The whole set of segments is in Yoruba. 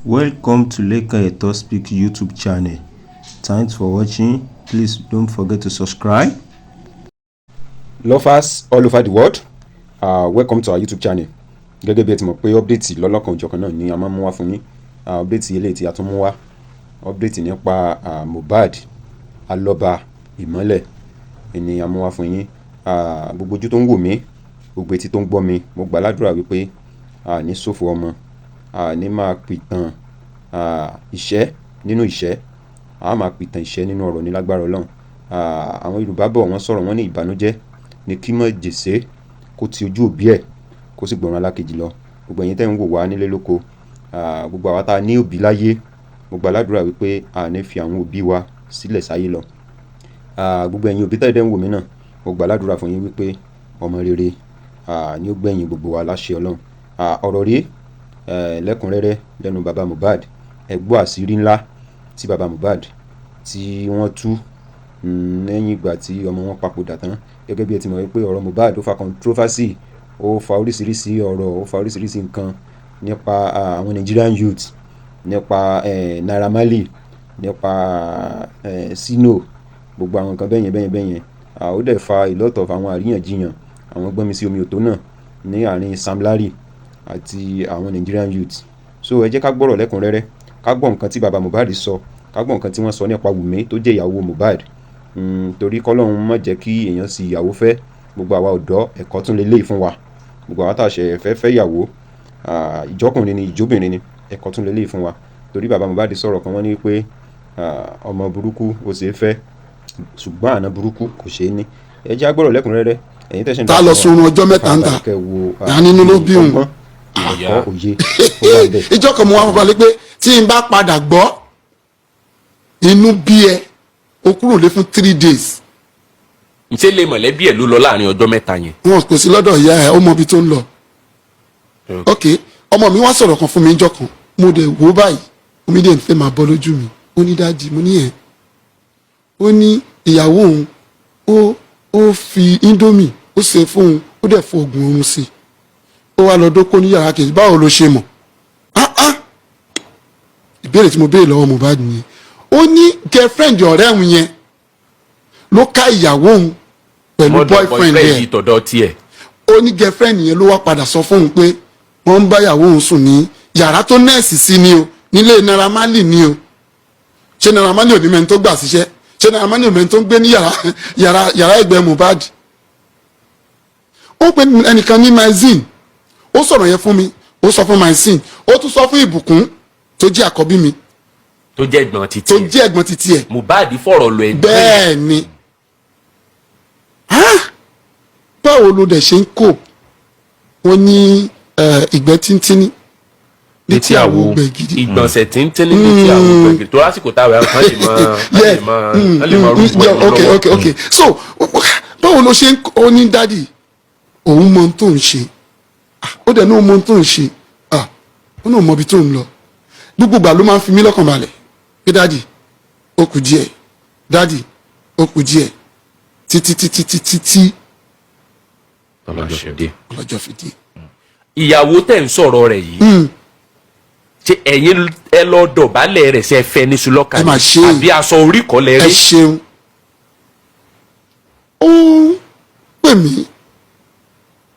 Welcome to Lekan Eto Speak YouTube channel. Thanks for watching. Please don't forget to subscribe. Lovers all over the world, welcome to our YouTube channel. Gẹ́gẹ́ bí ẹ ti mọ̀ pé update lọ́lọ́kan òjọ̀kan náà ni a máa ń mú wá fún yín. Update eléyìí tí a tún mú wá, update nípa Mohbad Alọ́ba Ìmọ́lẹ̀ ni a mú wá fún yín. Gbogbo ojú tó ń wò mí, gbogbo etí tó ń gbọ́ mi, mo gbà ládùúrà wípé a ní ṣòfò ọmọ, a ní máa pìtàn ìṣẹ́ nínú ìṣẹ́, a máa pìtàn ìṣẹ́ nínú ọ̀rọ̀ ní lágbára Ọlọ́run. Àwọn Yorùbá bọ̀, wọ́n sọ̀rọ̀, wọ́n ní ìbànújẹ́ ní kí mọ̀jèṣe kó ti ojú òbí ẹ̀ kó sì gbọ̀ràn alákejì lọ. Gbogbo ẹ̀yin tẹ́ ń wò wá nílé lóko, gbogbo àwa tá a ní òbí láyé, mo gbà ládùúrà wípé a ní fi àwọn òbí wa sílẹ̀ sáyé lọ. Gbogbo ẹ̀yin òbí tẹ́ ẹ̀ ń wò mí náà, mo gbà ládùúrà fún yín wípé ọmọ rere ni ó gbẹ̀yìn gbogbo wa láṣẹ Ọlọ́run. Ọ̀rọ̀ rèé lẹ́kùnrẹ́rẹ́ lẹ́nu bàbá Mohbad. Ẹ gbọ́ àṣírí ńlá tí bàbá Mohbad tí wọ́n tú lẹ́yìn ìgbà tí ọmọ wọn papòdà tán. Gẹ́gẹ́ bí ẹ ti mọ̀ wípé ọ̀rọ̀ Mohbad, ó fa controversy, ó fa oríṣiríṣi ọ̀rọ̀, ó fa oríṣiríṣi nǹkan nípa àwọn Nigerian youth, nípa Naira Marley, nípa Sino, gbogbo àwọn nǹkan bẹ́yẹn bẹ́yẹn bẹ́yẹn. Ó dẹ̀ fa a lot of àwọn àríyànjiyàn, àwọn gbọ́nmi sí omi òtó náà ní àárín Sam Larry àti àwọn Nigerian youth. So ẹ jẹ́ ká gbọ́rọ̀ lẹ́kùnrẹ́rẹ́, ká gbọ́ nǹkan tí bàbá Mohbad sọ, ká gbọ́ nǹkan tí wọ́n sọ nípa Wùmí tó jẹ́ ìyàwó Mohbad, torí kọ́lọ́run má jẹ́ kí èèyàn sì ìyàwó fẹ́. Gbogbo àwa ọ̀dọ́, ẹ̀kọ́ tún lè léyìí fún wa. Gbogbo àwa tá a ṣẹ̀ fẹ́ fẹ́ ìyàwó, ìjọkùnrin ni, ìjóbìnrin ni, ẹ̀kọ́ tún lè léyìí fún wa, torí bàbá Mohbad sọ̀rọ̀ kan, wọ́n ní pé ọmọ burúkú ó ṣeé fẹ́, ṣùgbọ́n àna burúkú kò ṣeé ní. Ẹ jẹ́ á gbọ́rọ̀ lẹ́kùnrẹ́rẹ́. Ẹ̀yin tẹ̀sán, Tá a lọ sunrun ọjọ́ 3 ń ta. kẹ́ wo Ìyá nínú ló bí òun. ọgbọ́n, ẹ̀kọ́, òye ó wà bẹ́ẹ̀. Ìjọ kan mo wá fọbalẹ̀ pé tí n bá padà gbọ́ inú bí ẹ, o kúrò lé fún 3 days. Ṣé lè mọ̀lẹ́bí ẹ̀ ló lọ láàrin ọjọ́ 3 yẹn? Wọn kò sí lọ́dọ̀ ìyá ẹ̀, ó mọ ibi tó ń lọ. Ok, ọmọ mi wá sọ̀rọ̀ kan fún mi níjọ́ kan, mo dẹ̀ wò báyìí, omi dẹ̀ ń fẹ́ máa bọ́ lójú mi. Ó ní, "Daddy," mo ní, "Ẹ̀." Ó ní ìyàwó òun ó fi Indomie ó ṣe fóun, ó dẹ̀ fo oògùn oorun sí i, ó wá lọ dóko ní yàrá kejì. Báwo ló ṣe mọ̀? Ah ah, ìbéèrè tí mo béèrè lọ́wọ́ Mohbad nìyẹn. Ó ní girlfriend ọ̀rẹ́ òun yẹn ló ká ìyàwó òun pẹ̀lú mọ́dọ̀ boyfriend ẹ̀. Yìí tọ̀dọ̀ tiẹ̀. Ó ní girlfriend yẹn ló wá padà sọ fóun pé wọ́n ń bá ìyàwó òun sùn ní yàrá tó nẹ́ẹ̀sì sí ni o, nílé Naira Marley ni o. Ṣé Naira Marley ò ní mẹ́ni tó gbà síṣẹ́? Ṣé Naira Marley ò mẹ́ni tó ń gbé ní yàrá ẹgbẹ́ Mohbad? Ó pe ẹnìkan ní magazine, ó sọ̀rọ̀ yẹn fún mi, ó sọ fún magazine, ó tún sọ fún Ìbùkún tó jẹ́ àkọ́bí mi, tó jẹ́ ẹ̀gbọ́n títí tó ẹ̀. jẹ́ ẹ̀gbọ́n títí ẹ̀. Mohbad fọ̀rọ̀ lọ ẹ̀gbọ́n ẹ̀. Bẹ́ẹ̀ ni. Ah! Báwo ló dẹ̀ ṣe ń kó wọ́n ní ìgbẹ́ tíntínní létí àwo. Gbẹ̀gìrì. Ìgbọ̀nsẹ̀ tíntínní létí àwo gbẹ̀gìrì, tó lásìkò táwọn ẹ̀rọ kan lè mọ lè mọ rúbọ ẹ̀ lọ́wọ́. Ok, so báwo ló ṣe ń ó ní, "Daddy, òun mọ ohun tó ń ṣe." Ah, ó dẹ̀ ní òun mọ ohun tó ń ṣe. Ah, ó náà mọ ibi tó ń lọ. Gbogbo ìgbà ló máa ń fi mí lọ́kàn balẹ̀ pé, "Daddy, ó kù díẹ̀, daddy, ó kù díẹ̀," títí títí títí tí ọlọ́jọ́ fi dé. Ọlọ́jọ́ fi dé. Ìyàwó tẹ̀ ń sọ̀rọ̀ rẹ̀ yìí, ṣé ẹ̀yin ẹ lọ dọ̀bálẹ̀ rẹ̀, ṣe fẹ́ ní sulọ́kà? Ẹ mà ṣe. Àbí aṣọ orí kọ́ lẹ Ẹ rí? ṣeun. Ó pè mí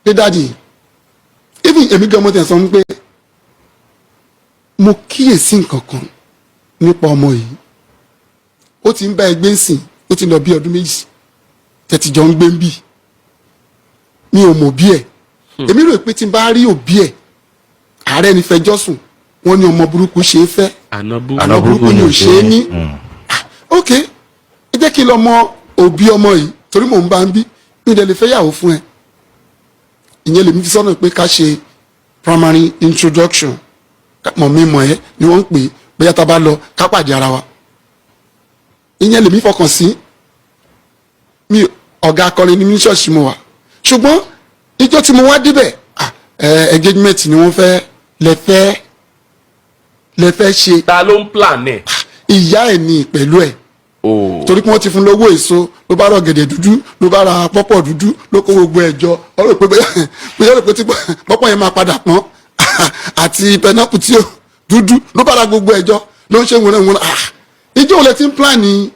pé, "Daddy," even èmi gan mo tẹ̀ sọ pé mo kíyèsí nǹkan kan nípa ọmọ yìí. Ó ti ń bá ẹgbẹ́ ń sìn, ó ti lọ bí ọdún 2 tẹ̀tìjọ́ ń gbé ń bì. Mi ò mọ̀ bí ẹ̀. Èmi rò pé tí n bá rí òbí ẹ̀, ààrẹ ní fẹjọ́ sùn. Wọ́n ní ọmọ burúkú ṣe é fẹ́, àná burúkú ni ò ṣe é ní. Ok, ẹ jẹ́ kí n lọ mọ òbí ọmọ yìí, torí mò ń bá ń bí mi dẹ̀ lè fẹ́ yàwó fún ẹ. Ìyẹn lèmi fi sọ́nà pé ká ṣe primary introduction, mọ̀ mi mọ̀ ẹ́ ni wọ́n ń pè é, bóyá tá a bá lọ ká pàdé ara wa. Ìyẹn lèmi fọkàn sí. Mi ọ̀gá akọrin ní ṣọ́ọ̀ṣì mo wà, ṣùgbọ́n ìjọ tí mo wá débẹ̀, ah, engagement ni wọ́n fẹ́ lẹ fẹ́ ṣe. Ta ló ń plan ẹ̀? Ìyá ẹ̀ ní pẹ̀lú ẹ̀, torí pé wọ́n ti fún lówó èso, ló bá rọ gẹ̀dẹ̀ dúdú, ló bá ra pọ́pọ̀ dúdú, ló kó gbogbo ẹ̀ jọ. Ọ rò pé bóyá rò pé tí pọ́pọ̀ yẹn máa padà pọ́n àti pineapple tí ó Dúdú ló bára gbogbo ẹjọ́ ló ń ṣe wọnà wọnà. Ah, ìjọ òun lẹ ti ń plan ní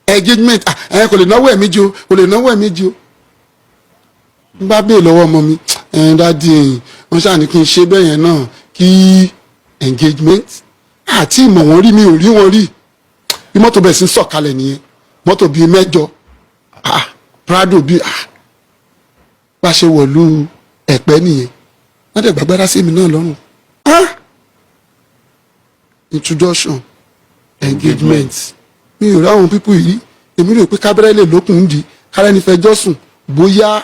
engagement? Ah, ẹ kò lè náwó ẹ̀ méjì o, kò lè náwó ẹ̀ méjì o. N bá bèè lọ́wọ́ ọmọ mi, ẹ̀ daddy, wọ́n ṣáà ní kí n ṣe bẹ́ẹ̀ yẹn náà kí engagement àti ìmọ̀ wọn rí, mi ò rí wọn rí. Bí mọ́tò bẹ̀rẹ̀ sí ń sọ̀kalẹ̀ nìyẹn, mọ́tò bíi mẹ́jọ, ah, Prado bíi, ah, bá ṣe wọ̀lú Ẹ̀pẹ́ nìyẹn. Wọ́n dẹ̀ gbàgbára sí mi náà lọ́rùn. Ah, introduction, engagement, mi ò ráwọn people yìí. Èmi rò pé kábẹ́rẹ́ lè lókun ń di kárẹ́ni fẹjọ́ sùn, bóyá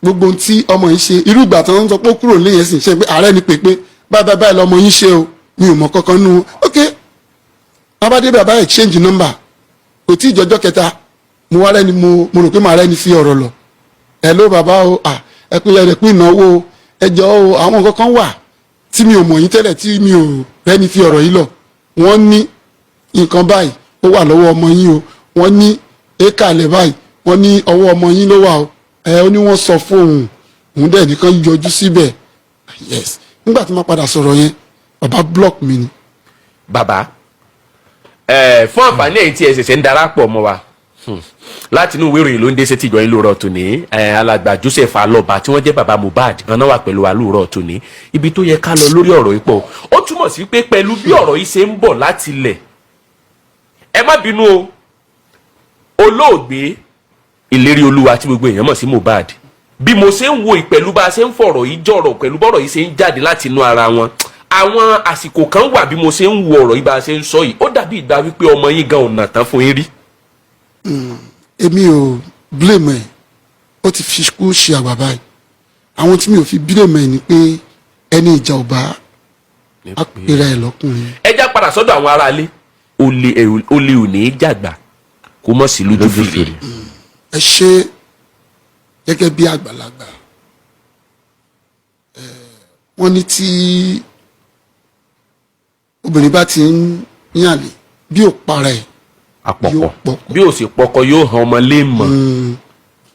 gbogbo ohun tí ọmọ yìí ṣe, irú ìgbà tó ń sọ pé ó kúrò nílé yẹn sì ṣe pé ààrẹ ni pèpè báyìí báyìí báyìí lọmọ yín ṣe o, mi ò mọ kankan nù. Ok, abádé bàbá exchange number, kò tí ìjọjọ́ kẹta mo wá rẹ́ni, mo rò pé màá rẹ́ni fi ọ̀rọ̀ lọ. Ẹ ló bàbá o, à ẹ pé ẹ pín ìnáwó o, ẹ jọ o, àwọn nǹkan kan wà tí mi ò mọ̀ yín tẹ́lẹ̀, tí mi ò rẹ́ni fi ọ̀rọ̀ yìí lọ. Wọ́n ní nǹkan báyìí ó wà lọ́wọ́ ọmọ yín o, wọ́n ní éka lẹ̀ báyìí, wọ́n ní ọwọ́ ọmọ yín ló wà o. Ẹ ó ní wọ́n sọ fún òun, òun dẹ̀ nìkan yọjú síbẹ̀. Yes, nígbà tí wọ́n padà sọ̀rọ̀ yẹn, bàbá block mi ni. Bàbá ẹ, fún àǹfààní ẹ̀yin tí ẹ ṣẹ̀ṣẹ̀ ń darapọ̀ mọ́ wa láti inú ìwé ìròyìn ló ń dé sétí ìgbọ̀nyìn lóòrọ̀ tòní, alàgbà Joseph Alọba tí wọ́n jẹ́ bàbá Mohbad ọ̀nà wà pẹ̀lú wa lóòrọ̀ tòní. Ibi tó yẹ ká lọ lórí ọ̀rọ̀ yìí pọ̀. Ó túmọ̀ sí pé pẹ̀lú bí ọ̀rọ̀ yìí ṣe ń bọ̀ láti ilẹ̀, ẹ má bínú o, olóògbé Ìlérí Olúwa tí gbogbo èèyàn mọ̀ sí Mohbad, bí mo ṣe ń wo ìpẹ̀lú bá a ṣe ń fọ̀rọ̀ yìí jọ̀rọ̀, pẹ̀lú bọ́rọ̀ yìí ṣe ń jáde láti inú ara wọn, àwọn àsìkò kan wà, bí mo ṣe ń wo ọ̀rọ̀ yìí, bá a ṣe ń sọ yìí, ó dàbí ìgbà wípé ọmọ yín gan ọ̀nà tán fún yín rí. Èmi ò blame ẹ, ó ti fi kú ṣe àgbà báyìí. Àwọn tí mi ò fi blame ẹ ni pé ẹni ìjà ò bá á pera ẹ lọ́kùnrin. Ẹ já padà sọ́dọ̀ àwọn aráalé. Olè olè ò ní í jàgbà kó mọ̀ sí lójú fìrí. Ẹ ṣe gẹ́gẹ́ bí àgbàlagbà ẹ, wọ́n ní tí obìnrin bá ti ń yànlè, bí ò para ẹ̀, àpọ̀pọ̀. Yóò pọ̀pọ̀. Bí ò sì pọkọ, yóò hàn ọmọ lé mọ̀.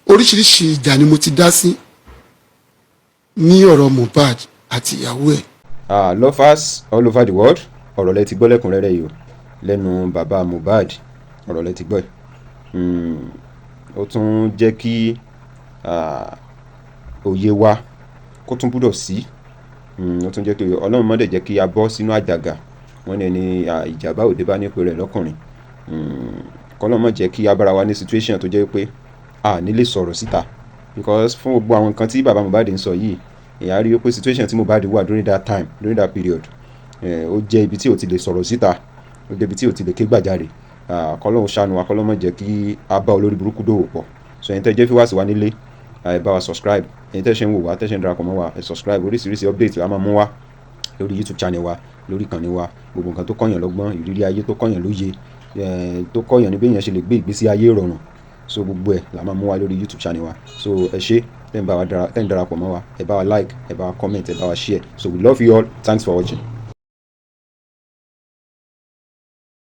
Oríṣiríṣi ìjà ni mo ti dá sí ní ọ̀rọ̀ Mohbad àti ìyàwó ẹ̀. Lovers all over the world, ọ̀rọ̀ lẹ ti gbọ́ lẹ́kùnrẹ́rẹ́ yìí o lẹ́nu bàbá Mohbad. Ọ̀rọ̀ lẹ ti gbọ́ yìí. Ó tún jẹ́ kí òye wa kó tún gbúdọ̀ sí. Ó tún jẹ́ kí Ọlọ́run mọ́dẹ̀ jẹ́ kí a bọ́ sínú àjàgà. Wọ́n ní ẹni ìjàmbá òde bá nípe rẹ̀ lọ́kùnrin. Kọ́lọ́run má jẹ́ kí a bára wa ní situation tó jẹ́ pé a ní lè sọ̀rọ̀ síta, because fún gbogbo àwọn nǹkan tí bàbá Mohbad ń sọ yìí, èèyàn á rí i pé situation tí Mohbad wà during that time, during that period, ó jẹ́ ibi tí ò ti lè sọ̀rọ̀ síta, ó jẹ́ ibi tí ò ti lè ké gbàjarè. Kọ́lọ́run ṣàánú wa, kọ́lọ́run má jẹ́ kí a bá olórí burúkú dòwò pọ̀. So ẹ̀yin tẹ́ jẹ́ fíwá sí wa nílé, ẹ bá wa subscribe. Ẹ̀yin tẹ́ ṣe ń wò wá, tẹ́ ṣe ń darapọ̀ mọ́ wa, ẹ subscribe. Oríṣiríṣi update la máa mú wá lórí YouTube channel wa, lórí ìkànnì wa. Gbogbo nǹkan tó kọ́yàn lọ́gbọ́n, ìrírí ayé tó kọ́yàn lóye, tó kọ́yàn ní bí èèyàn ṣe lè gbé ìgbésí ayé rọrùn, so gbogbo ẹ̀ la máa mú wá lórí YouTube channel wa. So ẹ ṣé tẹ́ ń bá wa tẹ́ ń darapọ̀ mọ́ wa. Ẹ bá wa like, ẹ bá wa comment, ẹ bá wa share. So we love you all. Thanks for watching.